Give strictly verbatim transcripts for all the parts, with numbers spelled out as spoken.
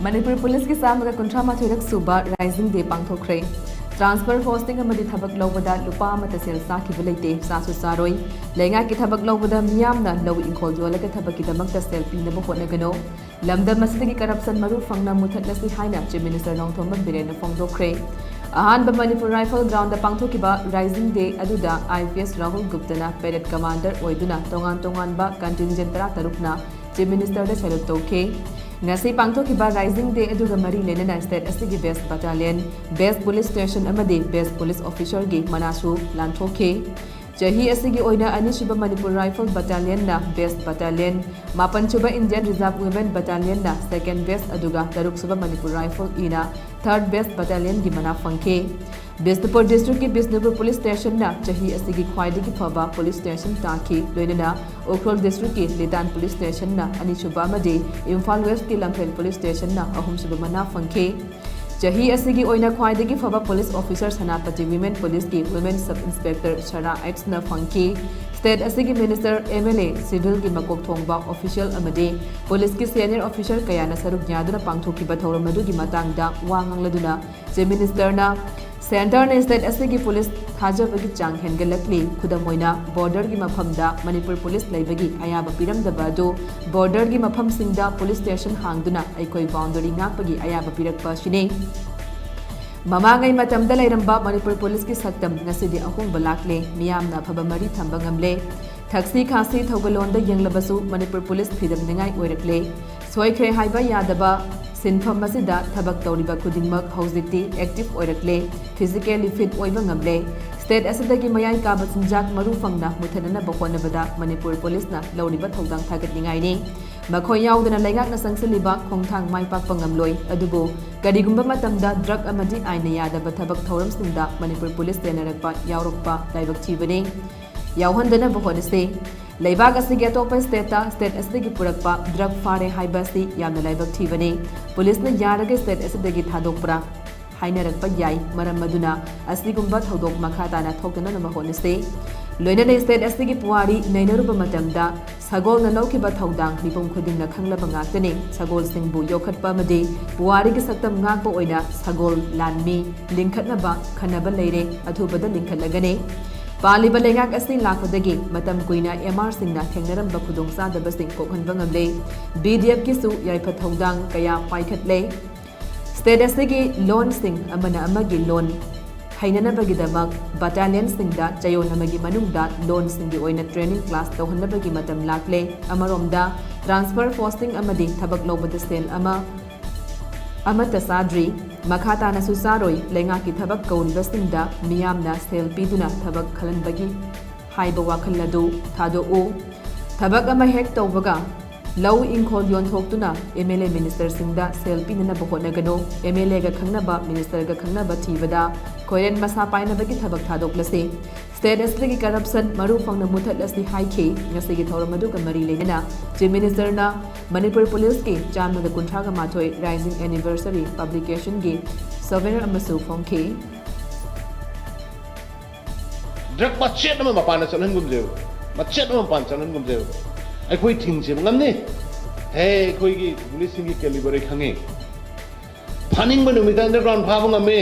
ꯃꯅꯤꯄꯨꯔ ꯄꯨꯂꯤꯁꯀꯤ ꯆꯥꯝꯃꯒ ꯀꯨꯟꯊ꯭ꯔꯥ ꯃꯥꯊꯣꯏꯔꯛ ꯁꯨꯕ ꯔꯥꯏꯖꯤꯡ ꯗꯦ ꯄꯥꯡꯊꯣꯛꯈ꯭ꯔꯦ꯫ ꯇ꯭ꯔꯥꯟꯁꯐꯔ ꯄꯣꯁꯇꯤꯡ ꯑꯃꯗꯤ ꯊꯕꯛ ꯂꯧꯕꯗ ꯂꯨꯄꯥ ꯑꯃꯠꯇ ꯁꯦꯜ ꯆꯥꯈꯤꯕ ꯂꯩꯇꯦ, ꯆꯥꯁꯨ ꯆꯥꯔꯣꯏ꯫ ꯂꯩꯉꯥꯛꯀꯤ ꯊꯕꯛ ꯂꯧꯕꯗ ꯃꯤꯌꯥꯝꯅ ꯂꯧ ꯏꯪꯈꯣꯜ ꯌꯣꯜꯂꯒ ꯊꯕꯛꯀꯤꯗꯃꯛꯇ ꯁꯦꯜ ꯄꯤꯅꯕ ꯍꯣꯠꯅꯒꯅꯨ꯫ ꯂꯝꯗꯝ ꯑꯁꯤꯗꯒꯤ ꯀꯔꯞꯁꯟ ꯃꯔꯨ ꯐꯪꯅ ꯃꯨꯊꯠꯂꯁꯤ ꯍꯥꯏꯅ ꯆꯤꯐ ꯃꯤꯅꯤꯁꯇꯔ ꯅꯣꯡꯊꯣꯝꯕꯝ ꯕꯤꯔꯦꯟꯅ ꯐꯣꯡꯗꯣꯛꯈ꯭ꯔꯦ꯫ ꯑꯍꯥꯟꯕ ꯃꯅꯤꯄꯨꯔ ꯔꯥꯏꯐꯜ ꯒ꯭ꯔꯥꯎꯟꯗ ꯄꯥꯡꯊꯣꯛꯈꯤꯕ ꯔꯥꯏꯖꯤꯡ ꯗꯦ ꯑꯗꯨꯗ ꯑꯥꯏ ꯄꯤ ꯑꯦꯁ ꯔꯥꯍꯨꯜ ꯒꯨꯞꯇꯅ ꯄꯦꯔꯦꯗ ꯀꯃꯥꯟꯗꯔ ꯑꯣꯏꯗꯨꯅ ꯇꯣꯉꯥꯟ ꯇꯣꯉꯥꯟꯕ ꯀꯟꯇꯤꯟꯖꯦꯟ ꯇꯔꯥꯇꯔꯨꯛꯅ ꯆꯤꯐ ꯃꯤꯅꯤꯁꯇꯔꯗ ꯁꯦꯂꯨꯠ ꯇꯧꯈꯤ꯫ ꯉꯁꯤ ꯄꯥꯡꯊꯣꯛꯈꯤꯕ ꯔꯥꯏꯖꯤꯡ ꯗꯦ ꯑꯗꯨꯒ ꯃꯔꯤ ꯂꯩꯅꯅ ꯁ꯭ꯇꯦꯠ ꯑꯁꯤꯒꯤ ꯕꯦꯁ ꯕꯠꯇꯥꯂꯤꯌꯟ, ꯕꯦꯁ ꯄꯨꯂꯤꯁ ꯁ꯭ꯇꯦꯁꯟ ꯑꯃꯗꯤ ꯕꯦꯁ ꯄꯨꯂꯤꯁ ꯑꯣꯐꯤꯁꯔꯒꯤ ꯃꯅꯥꯁꯨ ꯂꯥꯟꯊꯣꯛꯈꯤ꯫ ꯆꯍꯤ ꯑꯁꯤꯒꯤ ꯑꯣꯏꯅ ꯑꯅꯤꯁꯨꯕ ꯃꯅꯤꯄꯨꯔ ꯔꯥꯏꯐꯜ ꯕꯠꯇꯥꯂꯤꯌꯟꯅ ꯕꯦꯁ ꯕꯠꯇꯥꯂꯤꯌꯟ, ꯃꯥꯄꯟꯁꯨꯕ ꯏꯟꯗꯤꯌꯟ ꯔꯤꯖꯥꯔꯚ ꯋꯨꯃꯦꯟ ꯕꯠꯇꯥꯂꯤꯌꯟꯅ ꯁꯦꯀꯦꯟ ꯕꯦꯁ, ꯑꯗꯨꯒ ꯇꯔꯨꯛꯁꯨꯕ ꯃꯅꯤꯄꯨꯔ ꯔꯥꯏꯐꯜ ꯏꯅ ꯊꯔꯗ ꯕꯦꯁ ꯕꯠꯇꯥꯂꯤꯌꯟꯒꯤ ꯃꯅꯥ ꯐꯪꯈꯤ꯫ ꯕꯤꯁꯅꯨꯄꯨꯔ ꯗꯤꯁꯇ꯭ꯔꯤꯛꯀꯤ ꯕꯤꯁꯅꯨꯄꯨꯔ ꯄꯨꯂꯤꯁ ꯁ꯭ꯇꯦꯁꯟꯅ ꯆꯍꯤ ꯑꯁꯤꯒꯤ ꯈ꯭ꯋꯥꯏꯗꯒꯤ ꯐꯕ ꯄꯨꯂꯤꯁ ꯁ꯭ꯇꯦꯁꯟ ꯇꯥꯈꯤ, ꯂꯣꯏꯅꯅ ꯎꯈ꯭ꯔꯨꯜ ꯗꯤꯁꯇ꯭ꯔꯤꯛꯀꯤ ꯂꯤꯇꯥꯟ ꯄꯨꯂꯤꯁ ꯁ꯭ꯇꯦꯁꯟꯅ ꯑꯅꯤꯁꯨꯕ ꯑꯃꯗꯤ ꯏꯝꯐꯥꯜ ꯋꯦꯁ꯭ꯠꯀꯤ ꯂꯝꯐꯦꯜ ꯄꯨꯂꯤꯁ ꯁ꯭ꯇꯦꯁꯟꯅ ꯑꯍꯨꯝꯁꯨꯕ ꯃꯅꯥ ꯐꯪꯈꯤ꯫ ꯆꯍꯤ ꯑꯁꯤꯒꯤ ꯑꯣꯏꯅ ꯈ꯭ꯋꯥꯏꯗꯒꯤ ꯐꯕ ꯄꯨꯂꯤꯁ ꯑꯣꯐꯤꯁꯔ ꯁꯦꯅꯥꯄꯇꯤ ꯋꯤꯃꯦꯟ ꯄꯨꯂꯤꯁꯀꯤ ꯋꯤꯃꯦꯟ ꯁꯕ ꯏꯟꯁꯄꯦꯛꯇꯔ ꯁꯔꯥ ꯑꯦꯛꯁꯅ ꯐꯪꯈꯤ꯫ ꯁ꯭ꯇꯦꯠ ꯑꯁꯤꯒꯤ ꯃꯤꯅꯤꯁꯇꯔ, ꯑꯦꯝ ꯑꯦꯜ ꯑꯦ, ꯁꯤꯚꯤꯜꯒꯤ ꯃꯀꯣꯛ ꯊꯣꯡꯕ ꯑꯣꯐꯤꯁꯤꯌꯦꯜ ꯑꯃꯗꯤ ꯄꯨꯂꯤꯁꯀꯤ ꯁꯦꯅꯤꯌꯔ ꯑꯣꯐꯤꯁꯔ ꯀꯌꯥꯅ ꯁꯔꯨꯛ ꯌꯥꯗꯨꯅ ꯄꯥꯡꯊꯣꯛꯈꯤꯕ ꯊꯧꯔꯝ ꯑꯗꯨꯒꯤ ꯃꯇꯥꯡꯗ ꯋꯥ ꯉꯥꯡꯂꯗꯨꯅ, ꯆꯤꯐ ꯃꯤꯅꯤꯁꯇꯔꯅ ꯁꯦꯟꯇꯔꯅ ꯁ꯭ꯇꯦꯠ ꯑꯁꯤꯒꯤ ꯄꯨꯂꯤꯁ ꯊꯥꯖꯕꯒꯤ ꯆꯥꯡ ꯍꯦꯟꯒꯠꯂꯛꯂꯤ꯫ ꯈꯨꯗꯝ ꯑꯣꯏꯅ, ꯕꯣꯔꯗꯔꯒꯤ ꯃꯐꯝꯗ ꯃꯅꯤꯄꯨꯔ ꯄꯨꯂꯤꯁ ꯂꯩꯕꯒꯤ ꯑꯌꯥꯕ ꯄꯤꯔꯝꯗꯕ ꯑꯗꯨ ꯕꯣꯔꯗꯔꯒꯤ ꯃꯐꯝꯁꯤꯡꯗ ꯄꯨꯂꯤꯁ ꯁ꯭ꯇꯦꯁꯟ ꯍꯥꯡꯗꯨꯅ ꯑꯩꯈꯣꯏ ꯕꯥꯎꯟꯗꯔꯤ ꯉꯥꯛꯄꯒꯤ ꯑꯌꯥꯕ ꯄꯤꯔꯛꯄ ꯑꯁꯤꯅꯤ꯫ ꯃꯃꯥꯡꯉꯩ ꯃꯇꯝꯗ ꯂꯩꯔꯝꯕ ꯃꯅꯤꯄꯨꯔ ꯄꯨꯂꯤꯁꯀꯤ ꯁꯛꯇꯝ ꯉꯁꯤꯗꯤ ꯑꯍꯣꯡꯕ ꯂꯥꯛꯂꯦ, ꯃꯤꯌꯥꯝꯅ ꯑꯐꯕ ꯃꯔꯤ ꯊꯝꯕ ꯉꯝꯂꯦ꯫ ꯊꯛꯁꯤ ꯈꯥꯁꯤ ꯊꯧꯒꯜꯂꯣꯟꯗ ꯌꯦꯡꯂꯕꯁꯨ ꯃꯅꯤꯄꯨꯔ ꯄꯨꯂꯤꯁ ꯊꯤꯗꯝꯅꯤꯡꯉꯥꯏ ꯑꯣꯏꯔꯛꯂꯦ꯫ ꯁꯣꯏꯈ꯭ꯔꯦ ꯍꯥꯏꯕ ꯌꯥꯗꯕ ꯁꯤꯟꯐꯝ ꯑꯁꯤꯗ ꯊꯕꯛ ꯇꯧꯔꯤꯕ ꯈꯨꯗꯤꯡꯃꯛ ꯍꯧꯖꯤꯛꯇꯤ ꯑꯦꯛꯇꯤꯚ ꯑꯣꯏꯔꯛꯂꯦ, ꯐꯤꯖꯤꯀꯦꯜꯂꯤ ꯐꯤꯠ ꯑꯣꯏꯕ ꯉꯝꯂꯦ꯫ ꯁ꯭ꯇꯦꯠ ꯑꯁꯤꯗꯒꯤ ꯃꯌꯥꯏ ꯀꯥꯕ ꯆꯤꯟꯖꯥꯛ ꯃꯔꯨ ꯐꯪꯅ ꯃꯨꯊꯠꯅꯅꯕ ꯍꯣꯠꯅꯕꯗ ꯃꯅꯤꯄꯨꯔ ꯄꯨꯂꯤꯁꯅ ꯂꯧꯔꯤꯕ ꯊꯧꯗꯥꯡ ꯊꯥꯒꯠꯅꯤꯡꯉꯥꯏꯅꯤ꯫ ꯃꯈꯣꯏ ꯌꯥꯎꯗꯅ ꯂꯩꯉꯥꯛꯅ ꯆꯪꯁꯤꯜꯂꯤꯕ ꯈꯣꯡꯊꯥꯡ ꯃꯥꯏ ꯄꯥꯛꯄ ꯉꯝꯂꯣꯏ꯫ ꯑꯗꯨꯕꯨ ꯀꯔꯤꯒꯨꯝꯕ ꯃꯇꯝꯗ ꯗ꯭ꯔꯒ ꯑꯃꯗꯤ ꯑꯥꯏꯟꯅ ꯌꯥꯗꯕ ꯊꯕꯛ ꯊꯧꯔꯝꯁꯤꯡꯗ ꯃꯅꯤꯄꯨꯔ ꯄꯨꯂꯤꯁ ꯆꯦꯟꯅꯔꯛꯄ ꯌꯥꯎꯔꯛꯄ ꯂꯥꯏꯕꯛ ꯊꯤꯕꯅꯤ꯫ ꯌꯥꯎꯍꯟꯗꯅꯕ ꯍꯣꯠꯅꯁꯤ꯫ ꯂꯩꯕꯥꯛ ꯑꯁꯤꯒꯤ ꯑꯇꯣꯞꯄ ꯁ꯭ꯇꯦꯠꯇ ꯁ꯭ꯇꯦꯠ ꯑꯁꯤꯗꯒꯤ ꯄꯨꯔꯛꯄ ꯗ꯭ꯔꯒ ꯐꯥꯔꯦ ꯍꯥꯏꯕ ꯑꯁꯤ ꯌꯥꯝꯅ ꯂꯥꯏꯕꯛ ꯊꯤꯕꯅꯤ꯫ ꯄꯨꯂꯤꯁꯅ ꯌꯥꯔꯒ ꯁ꯭ꯇꯦꯠ ꯑꯁꯤꯗꯒꯤ ꯊꯥꯗꯣꯛꯄ꯭ꯔꯥ ꯍꯥꯏꯅꯔꯛꯄ ꯌꯥꯏ꯫ ꯃꯔꯝ ꯑꯗꯨꯅ ꯑꯁꯤꯒꯨꯝꯕ ꯊꯧꯗꯣꯛ ꯃꯈꯥ ꯇꯥꯅ ꯊꯣꯛꯇꯅꯅꯕ ꯍꯣꯠꯅꯁꯤ꯫ ꯂꯣꯏꯅꯅ state ꯑꯁꯤꯒꯤ ꯄꯨꯋꯥꯔꯤ ꯅꯩꯅꯔꯨꯕ ꯃꯇꯝꯗ ꯁꯒꯣꯜꯅ ꯂꯧꯈꯤꯕ ꯊꯧꯗꯥꯡ ꯃꯤꯄꯨꯝ ꯈꯨꯗꯤꯡꯅ ꯈꯪꯂꯕ ꯉꯥꯛꯇꯅꯤ꯫ ꯁꯒꯣꯜꯁꯤꯡꯕꯨ ꯌꯣꯛꯈꯠꯄ ꯑꯃꯗꯤ ꯄꯨꯋꯥꯔꯤꯒꯤ ꯁꯛꯇꯝ ꯉꯥꯛꯄ ꯑꯣꯏꯅ ꯁꯒꯣꯜ ꯂꯥꯟꯃꯤ ꯂꯤꯡꯈꯠꯅꯕ ꯈꯟꯅꯕ ꯂꯩꯔꯦ, ꯑꯊꯨꯕꯗ ꯂꯤꯡꯈꯠꯂꯒꯅꯤ꯫ ꯄꯥꯜꯂꯤꯕ ꯂꯩꯉꯥꯛ ꯑꯁꯤ ꯂꯥꯛꯄꯗꯒꯤ ꯃꯇꯝ ꯀꯨꯏꯅ M R ꯁꯤꯡꯅ ꯊꯦꯡꯅꯔꯝꯕ ꯈꯨꯗꯣꯡꯆꯥꯗꯕꯁꯤꯡ ꯀꯣꯛꯍꯟꯕ ꯉꯝꯂꯦ꯫ B D F ꯀꯤꯁꯨ ꯌꯥꯏꯐ ꯊꯧꯗꯥꯡ ꯀꯌꯥ ꯄꯥꯏꯈꯠꯂꯦ꯫ State ꯑꯁꯤꯒꯤ ꯂꯣꯟꯁꯤꯡ ꯑꯃꯅ ꯑꯃꯒꯤ ꯂꯣꯟ ꯍꯩꯅꯅꯕꯒꯤꯗꯃꯛ battalionꯁꯤꯡꯗ ꯆꯌꯣꯜ ꯑꯃꯒꯤ ꯃꯅꯨꯡꯗ ꯂꯣꯟꯁꯤꯡꯒꯤ ꯑꯣꯏꯅ training class ꯇꯧꯍꯟꯅꯕꯒꯤ ꯃꯇꯝ ꯂꯥꯛꯂꯦ꯫ ꯑꯃꯔꯣꯝꯗ transfer posting ꯑꯃꯗꯤ ꯊꯕꯛ ꯂꯧꯕꯗ ꯁꯦꯜ ꯑꯃ ꯑꯃꯠꯇ ꯆꯥꯗ꯭ꯔꯤ꯫ ꯃꯈꯥ ꯇꯥꯅꯁꯨ ꯆꯥꯔꯣꯏ꯫ ꯂꯩꯉꯥꯛꯀꯤ ꯊꯕꯛ ꯀꯧꯔꯤꯕꯁꯤꯡꯗ ꯃꯤꯌꯥꯝꯅ ꯁꯦꯜ ꯄꯤꯗꯨꯅ ꯊꯕꯛ ꯈꯜꯍꯟꯕꯒꯤ ꯍꯥꯏꯕ ꯋꯥꯈꯜ ꯑꯗꯨ ꯊꯥꯗꯣꯛꯎ꯫ ꯊꯕꯛ ꯑꯃ ꯍꯦꯛ ꯇꯧꯕꯒ ꯂꯧ ꯏꯪꯈꯣꯜ ꯌꯣꯟꯊꯣꯛꯇꯨꯅ M L A ministerꯁꯤꯡꯗ cell ꯄꯤꯅꯅꯕ ꯍꯣꯠꯅꯒꯅꯨ꯫ M L Aꯒ ꯈꯪꯅꯕ, ministerꯒ ꯈꯪꯅꯕ ꯊꯤꯕꯗ ꯈꯣꯏꯔꯦꯟ ꯃꯁꯥ ꯄꯥꯏꯅꯕꯒꯤ ꯊꯕꯛ ꯊꯥꯗꯣꯛꯂꯁꯤ꯫ State ꯑꯁꯤꯗꯒꯤ corruption ꯃꯔꯨ ꯐꯪꯅ ꯃꯨꯊꯠꯂꯁꯤ ꯍꯥꯏꯈꯤ꯫ ꯉꯁꯤꯒꯤ ꯊꯧꯔꯝ ꯑꯗꯨꯒ ꯃꯔꯤ ꯂꯩꯅꯅ Chief Ministerꯅ ꯃꯅꯤꯄꯨꯔ Policeꯀꯤ ꯆꯥꯝꯃꯒ ꯀꯨꯟꯊ꯭ꯔꯥꯒ ꯃꯥꯊꯣꯏ Rising Anniversary publicationꯒꯤ souvenir ꯑꯃꯁꯨ ꯐꯣꯡꯈꯤ꯫ Drug ꯃꯆꯦꯠ ꯑꯃ ꯃꯄꯥꯟꯗ ꯆꯠꯍꯟꯒꯨꯝꯁꯦꯕ, ꯃꯆꯦꯠ ꯑꯃ ꯃꯄꯥꯟ ꯆꯠꯍꯟꯒꯨꯝꯁꯦꯕ꯫ ꯑꯩꯈꯣꯏ ꯊꯤꯡꯁꯦꯕ ꯉꯝꯅꯤ꯫ ꯍꯦ, ꯑꯩꯈꯣꯏꯒꯤ policeꯁꯤꯡꯒꯤ caliber ꯑꯩ ꯈꯪꯉꯦ꯫ ꯐꯥꯅꯤꯡꯕ ꯅꯨꯃꯤꯠꯇ underground ꯐꯥꯕ ꯉꯝꯃꯤ,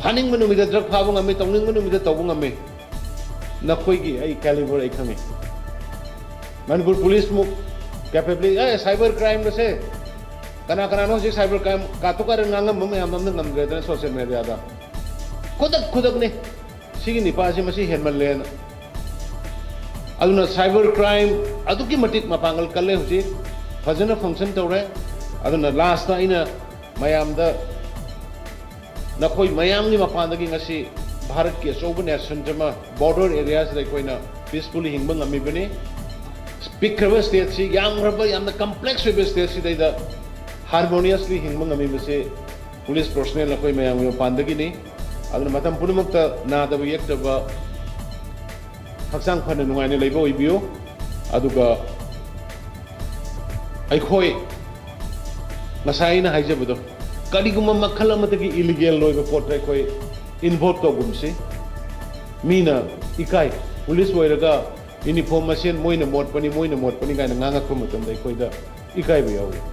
ꯐꯥꯅꯤꯡꯕ ꯅꯨꯃꯤꯠꯇ drug ꯐꯥꯕ ꯉꯝꯃꯤ, ꯇꯧꯅꯤꯡꯕ ꯅꯨꯃꯤꯠꯇ ꯇꯧꯕ ꯉꯝꯃꯤ꯫ ꯅꯈꯣꯏꯒꯤ ꯑꯩ caliber ꯑꯩ ꯈꯪꯉꯤ꯫ ꯃꯅꯤꯄꯨꯔ policeꯃꯨꯛ capability, ꯑꯦ, cyber crimeꯒꯁꯦ ꯀꯅꯥ ꯀꯅꯥꯅꯣ ꯍꯧꯖꯤꯛ cyber crime ꯀꯥꯇꯨ ꯀꯥꯔꯟ ꯉꯥꯡꯉꯝꯕ ꯃꯌꯥꯝ ꯑꯝꯇ ꯉꯝꯗ꯭ꯔꯦꯗꯅ social mediaꯗ꯫ ꯈꯨꯗꯛ ꯈꯨꯗꯛꯅꯤ꯫ ꯁꯤꯒꯤ ꯅꯤꯄꯥꯁꯤ ꯃꯁꯤ ꯍꯦꯟꯃꯜꯂꯦꯅ꯫ ꯑꯗꯨꯅ cyber crime ꯑꯗꯨꯛꯀꯤ ꯃꯇꯤꯛ ꯃꯄꯥꯡꯒꯜ ꯀꯜꯂꯦ ꯍꯧꯖꯤꯛ, ꯐꯖꯅ function ꯇꯧꯔꯦ꯫ ꯑꯗꯨꯅ lastꯇ ꯑꯩꯅ ꯃꯌꯥꯝꯗ, ꯅꯈꯣꯏ ꯃꯌꯥꯝꯒꯤ ꯃꯄꯥꯟꯗꯒꯤ ꯉꯁꯤ ꯚꯥꯔꯠꯀꯤ ꯑꯆꯧꯕ nationꯁꯤ ꯑꯃ border areaꯁꯤꯗ ꯑꯩꯈꯣꯏꯅ peacefully ꯍꯤꯡꯕ ꯉꯝꯃꯤꯕꯅꯤ꯫ ꯄꯤꯛꯈ꯭ꯔꯕ stateꯁꯤ, ꯌꯥꯝꯈ꯭ꯔꯕ, ꯌꯥꯝꯅ complex ꯑꯣꯏꯕ stateꯁꯤꯗꯩꯗ harmoniously ꯍꯤꯡꯕ ꯉꯝꯃꯤꯕꯁꯤ police personnel ꯑꯩꯈꯣꯏ ꯃꯌꯥꯝꯒꯤ ꯃꯄꯥꯟꯗꯒꯤꯅꯤ꯫ ꯑꯗꯨꯅ ꯃꯇꯝ ꯄꯨꯝꯅꯃꯛꯇ ꯅꯥꯗꯕ ꯌꯦꯛꯇꯕ, ꯍꯛꯆꯥꯡ ꯐꯅ ꯅꯨꯡꯉꯥꯏꯅ ꯂꯩꯕ ꯑꯣꯏꯕꯤꯌꯨ꯫ ꯑꯗꯨꯒ ꯑꯩꯈꯣꯏ ꯉꯁꯥꯏ ꯑꯩꯅ ꯍꯥꯏꯖꯕꯗꯣ, ꯀꯔꯤꯒꯨꯝꯕ ꯃꯈꯜ ꯑꯃꯗꯒꯤ illegal ꯑꯣꯏꯕ ꯄꯣꯠꯇ ꯑꯩꯈꯣꯏ involve ꯇꯧꯒꯨꯝꯁꯤ꯫ ꯃꯤꯅ ꯏꯀꯥꯏ꯫ ꯄꯨꯂꯤꯁ ꯑꯣꯏꯔꯒ ꯌꯨꯅꯤꯐꯣꯔꯝ ꯃꯁꯦꯟ ꯃꯣꯏꯅ ꯃꯣꯠꯄꯅꯤ, ꯃꯣꯏꯅ ꯃꯣꯠꯄꯅꯤ ꯀꯥꯏꯅ ꯉꯥꯡꯉꯛꯄ ꯃꯇꯝꯗ ꯑꯩꯈꯣꯏꯗ ꯏꯀꯥꯏꯕ ꯌꯥꯎꯏ꯫